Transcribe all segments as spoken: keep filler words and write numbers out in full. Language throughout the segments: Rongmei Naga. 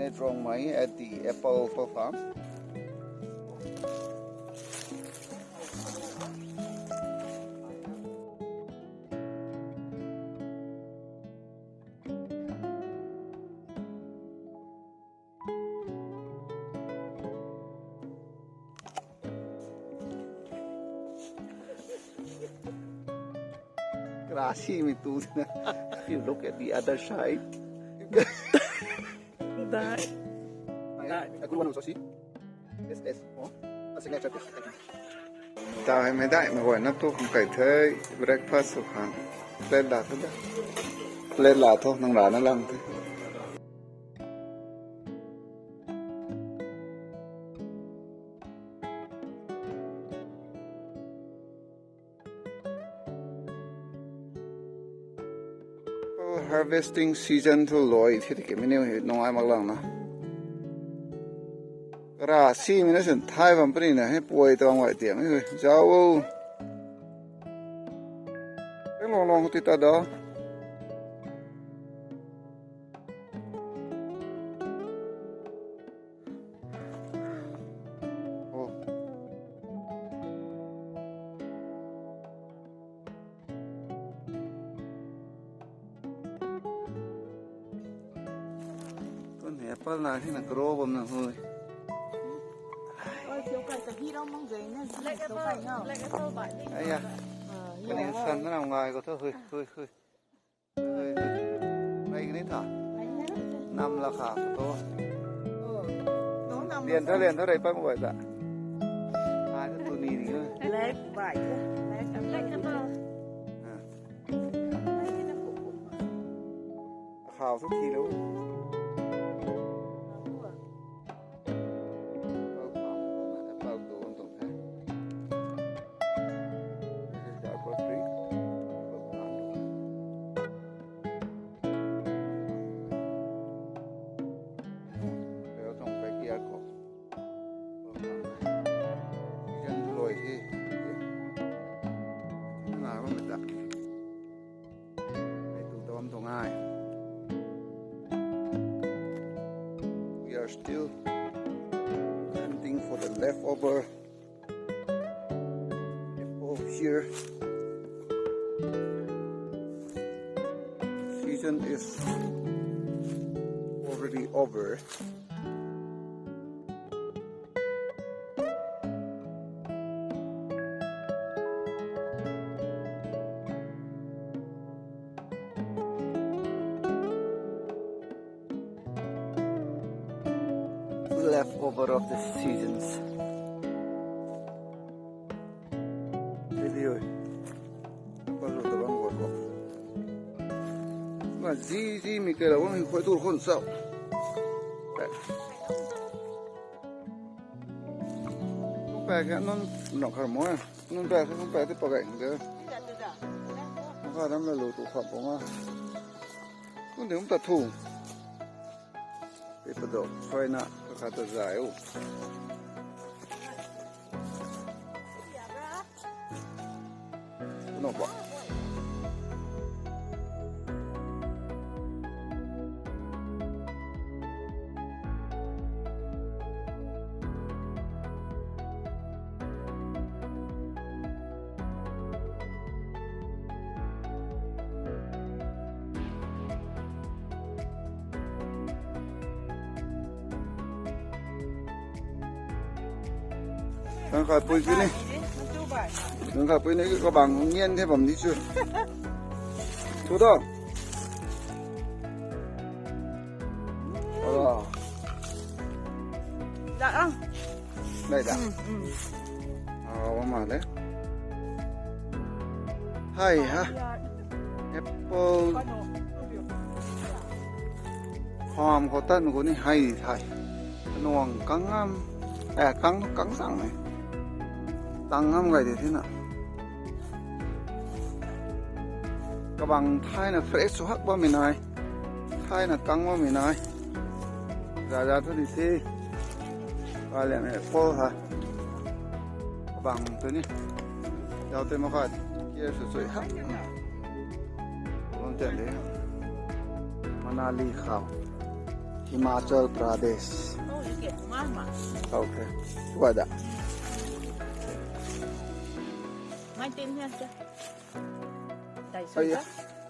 At Rongmei at the apple farm. Grassy mi tu na. If you look at the other side. Dai. Dai. A good one also, see? Yes, yes. Oh, a signature piece. Thank you. Daihmei, daihmei guayna tu khang kai the, breakfast sw khang. Plate la tho da. Plate la tho, nang rana lang the. Harvesting season thu loi the, tiki miniu hei nung ai mak lang na. Kara si mi na sin thai bam puni na, hei puai tuang guay tiam hei, zauc o. Hei long long ti ta da. Oh. Tun hei apple na hei na grow bam na hui. Oi, siu kai ta hi rau mang zai na, siu kai na. Black apple, black apple bai ni. Aya. Ah, kani san na ngai ko tho, hui, hui, hui. Hui, hui. Bai kani tha. Nam la kha ko tho. Oh. Lian tha, lian tha, rei pa mo bai ta. Ai, tu ni ni. Black bai. Black apple. Ah. Khau thu thi lo. Apple farm, apple tu tuang the. This is the apple tree. Apple farm. Apple tuang backyard khou. Season loi the. Ngai bammei ta. Hei tu tam tuang ai. We are still hunting for the leftover apple here. Season is already over. Leftover of the seasons. Video. Apple lu ta bam guay khou. Ma zi zi mi kei la bam hi khuay tu khon sau. Kung paek khe nunc nau khar mo. Nunc paek khe kung paek ti pakai de. Kung kha dam la lu tu kham pung a. Nunc di um ta thu. Pei padok suaina kakhat ta zay o. Nokba. Nang khat pui kini. Nang khat pui ni kabang ngian the bam di chu. Thu do. Oh. Da ang. Nai da. Hmm, hmm. Ah, wa ma le. Hai ha. Apple. Farm khou tan khou ni hai thai. Nuang kang ngam. Eh, kang, kang sang ni. Tang ngam gay di thina. Kabang thaina fresh sw hak bammei nai. Thaina kang bammei nai. Za za thu di the. Kalian apple ha. Kabang tu ni. Zau tei mak khat. Care sw sw hak. Bam tian de. Manali khou. Himachal Pradesh. Okay. What that?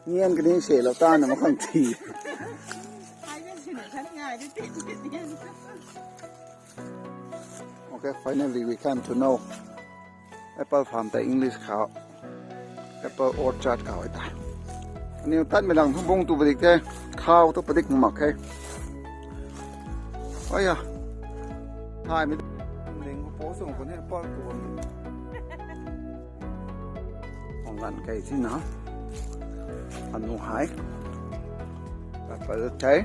Nian kani se lo ta na ma khang ti. Okay, finally we come to know apple farm ta English khou apple orchard khou ta. Aniu tat mi lang bung tu padik the, khau tu padik mak khe. Oi ya. Hai mi ling ko po sung ko ni apple tu. Hong gan kai si na. Anu hai. Apple chai.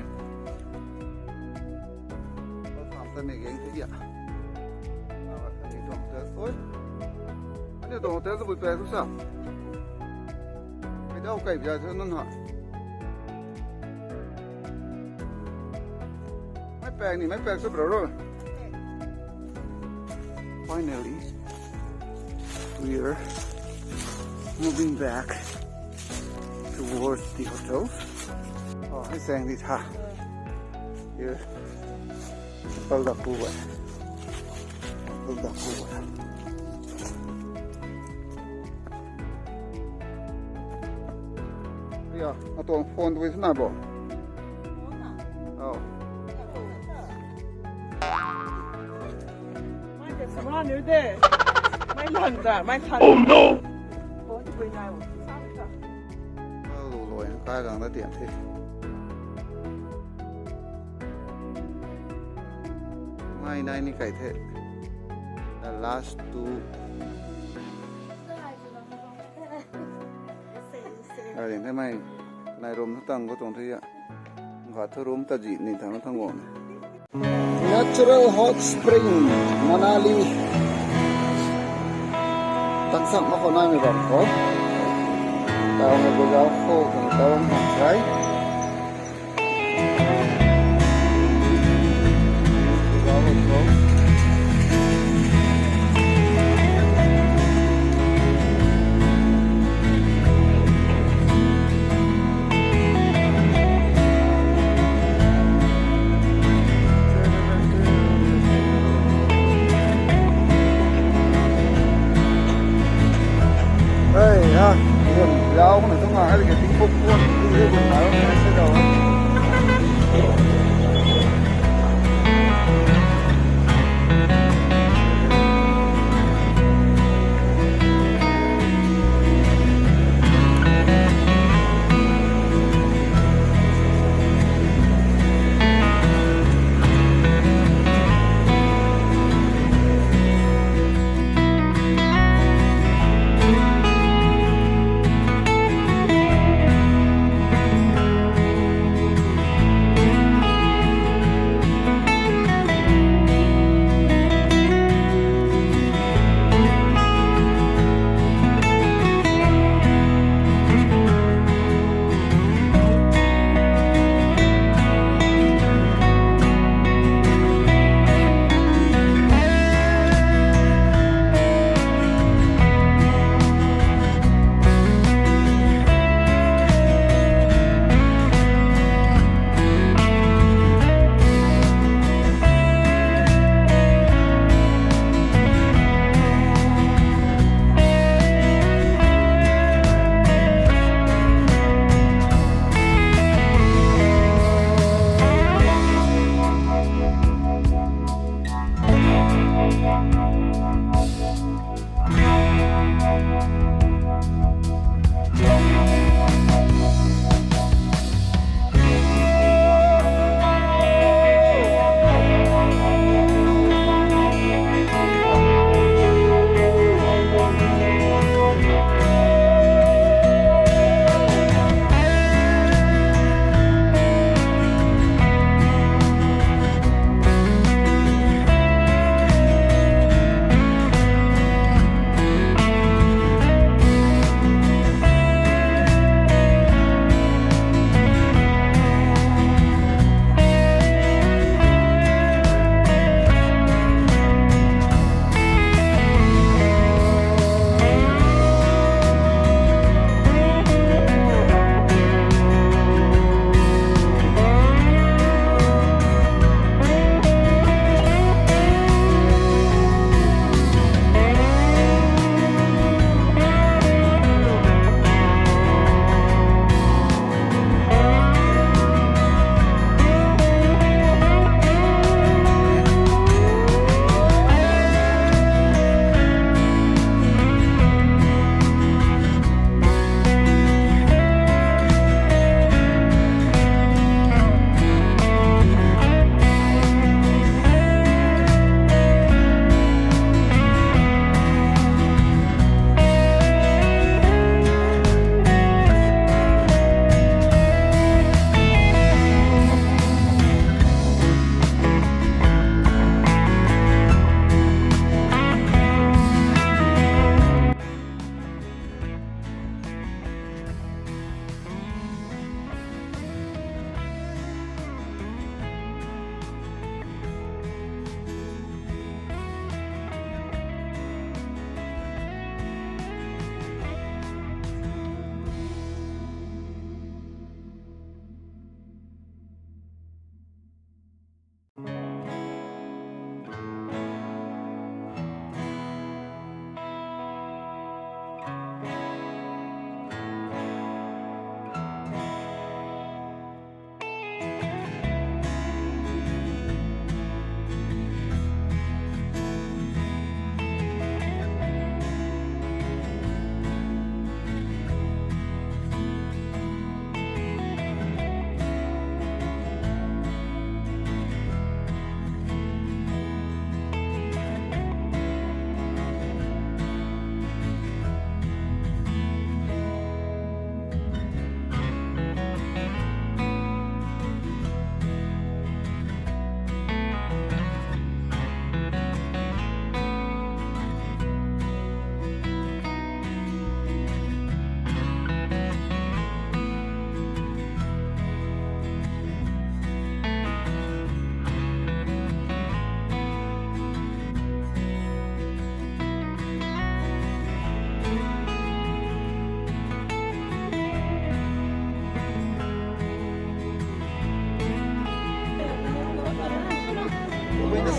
Apple farm ta ni geng ti ya. Ani tuang hotel, oi. Ani tuang hotel tu bui pek tu sa. Kai dau kai bia tu nun ha. Mai pek ni, mai pek tu bro ro. Finally, we are moving back towards the hotel. Oh, hai sang di tha. Ye. Apple da ku ba. Apple da ku ba. Ya, atuang phone tu sina bo. Oh. Mai te samra niu de. Mai lan da, mai khan. Oh no! Phone tu nai wo. Lu loi kai gang da tiam the. Mai nai ni kai the. The last two. Ai, ding the mai. Nai room tu tang ko tuang the ya. Ga thu room ta ji ni thang thang wang. Natural hot spring, Manali. Taksak ma khou nai mi bam khou. Tau hei bu zau khou, tau hei try. Hey, ha, yun, lau na tung a, hai ke ting pok pok, ting pok pok.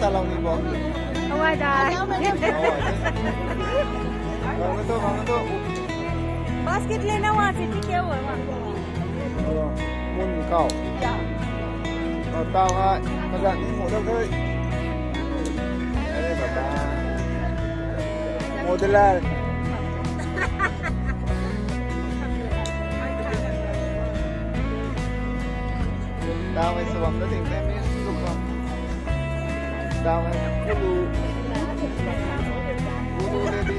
Salou ni bo. Hawa da. Hawa da. Bang na tu, bang na tu. Basket lena wa si ti kya wa wa. Mun kau. Ya. Tau ha, kazat ni mo dau thei. Are baba. Modular. Tau hei swam na ding the, mi suk bam. Tau hei kulu. Kulu le di.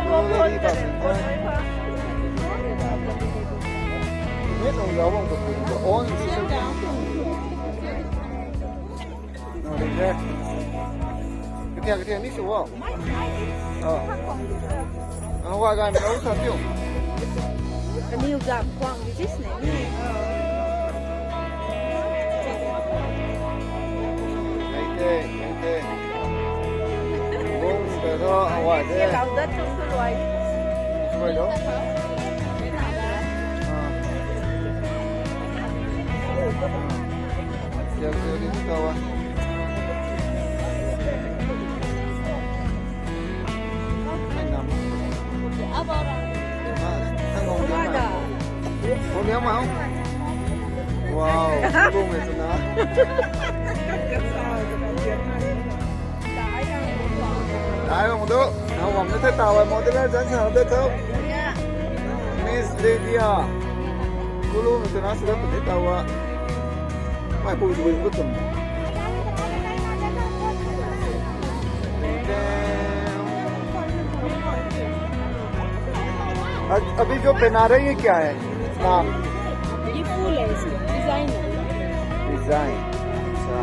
Kulu le di bam. Mi nung zau bam ko kulu. On. Katia, katia, ni sw o. Oh. Ang wa gay mo sa tiu. Kaniw gam kuang di sis ne. Ai te, ai te. Bung ka ro, ang wa de. Kau dat chung tu luai. Luai lo. Ah. Siam siam ni tau a. Hai nam. Ah, thang gong diam ma. Gong diam ma. Wow, gong e tu na. Ai, bang tu. Nau bam na the tau ai, model zan sa de tho. Miss Lydia. Kulu mei tu na sida puni tau a. Mai pu pu pu tum. अ-, अभी जो पहना रही है क्या है नाम? ये फूल है इसका, डिजाइन है। डिजाइन, अच्छा।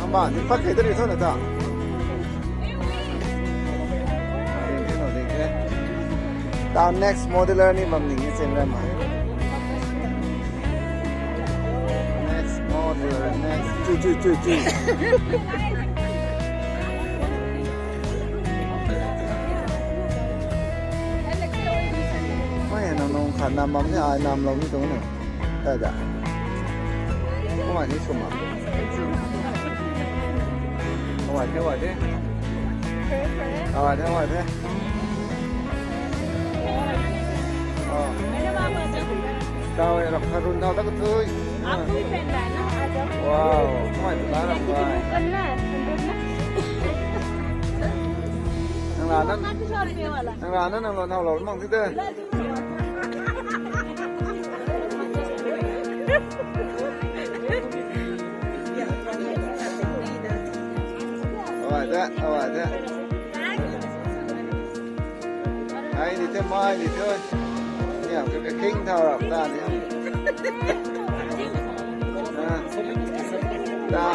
Ama, ni pak kei tari tho na ta. Ding the no, ding the. Ta next modular ni bam ding e chen ram ma. Next modular, next. Chui, chui, chui, chui. Mai na nung khat nam bam ni, ai nam lou ni tuang ni. Tada. Kumna ni sw ma. Awai the, awai the. Awai the, awai the. Oh. Tau e, rak tharun tau ta ka thui. Wow, kumna tu na rak bai. Nang la na, nang la na, nang lo, nang lo, mang ti te. Awai da, awai da. Ai ni the, mai ni the. Ni am ke king thau rap ta ni. Ah. Ta.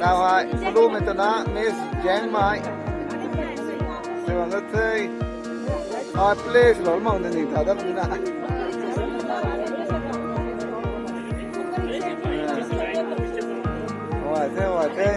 Tau hei, kulu mei twna, Miss Jangmei. Sw bam da the. Ai, place lou mang na ni ta dam ni na. Awai the, awai the.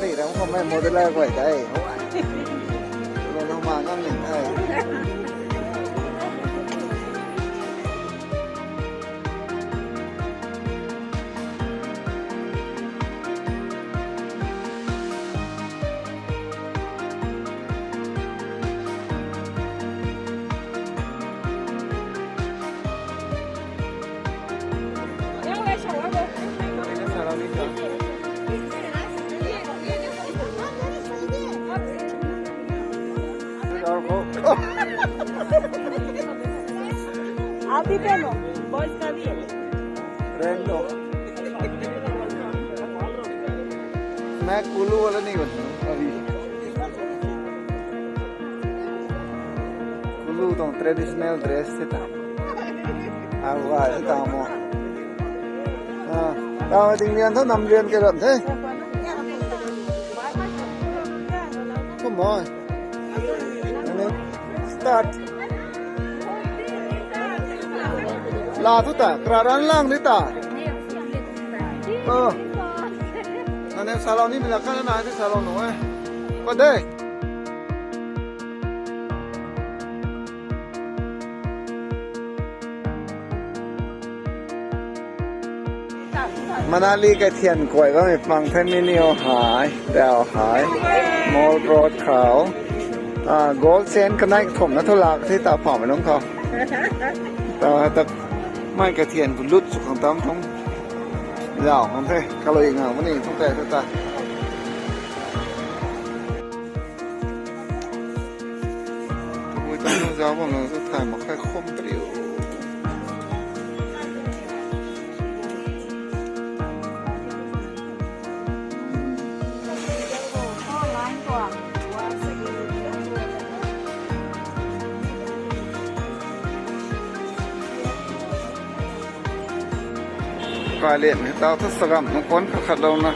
Ni ram khou mei modular guay tei. Lo nang ma ngam ning tei. आप भी पहनो, बॉयज का भी है। रहने दो। मैं कुल्लू वाला नहीं बनूंगा अभी। Kulu tuang traditional dress the ta. Awa the ta mo. Ah, ta ding lian tho, nam lian ke ram the. Come on. Start. La thu ta, kra ran lang di ta. Oh. Nane salou ni mila kan na di salou nu e. Ko de. Manali kaithian kuay bammei pang the, mini o hei, tau hei, Mall Road khou. Ah, gold chain kanei kathumh na thu lak the ta phamei lung khou. Ta, ta, mei kaithian ku lut sw khang tam thung. Zau khang the, kalui ngau mani thung tei thu ta. Ui, ta nu zau bam na thu thay mak khe khum triu. Kalian hei tau thu sagam nung kuan khat khat lou na.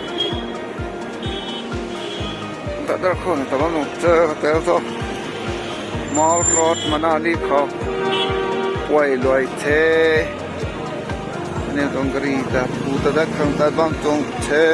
Tatdar khou na ta bam nung che hotel thu. Mall Road Manali khou. Kuay luai the. Aniu tuang gari ta pu ta dat khang tat bam tuang the.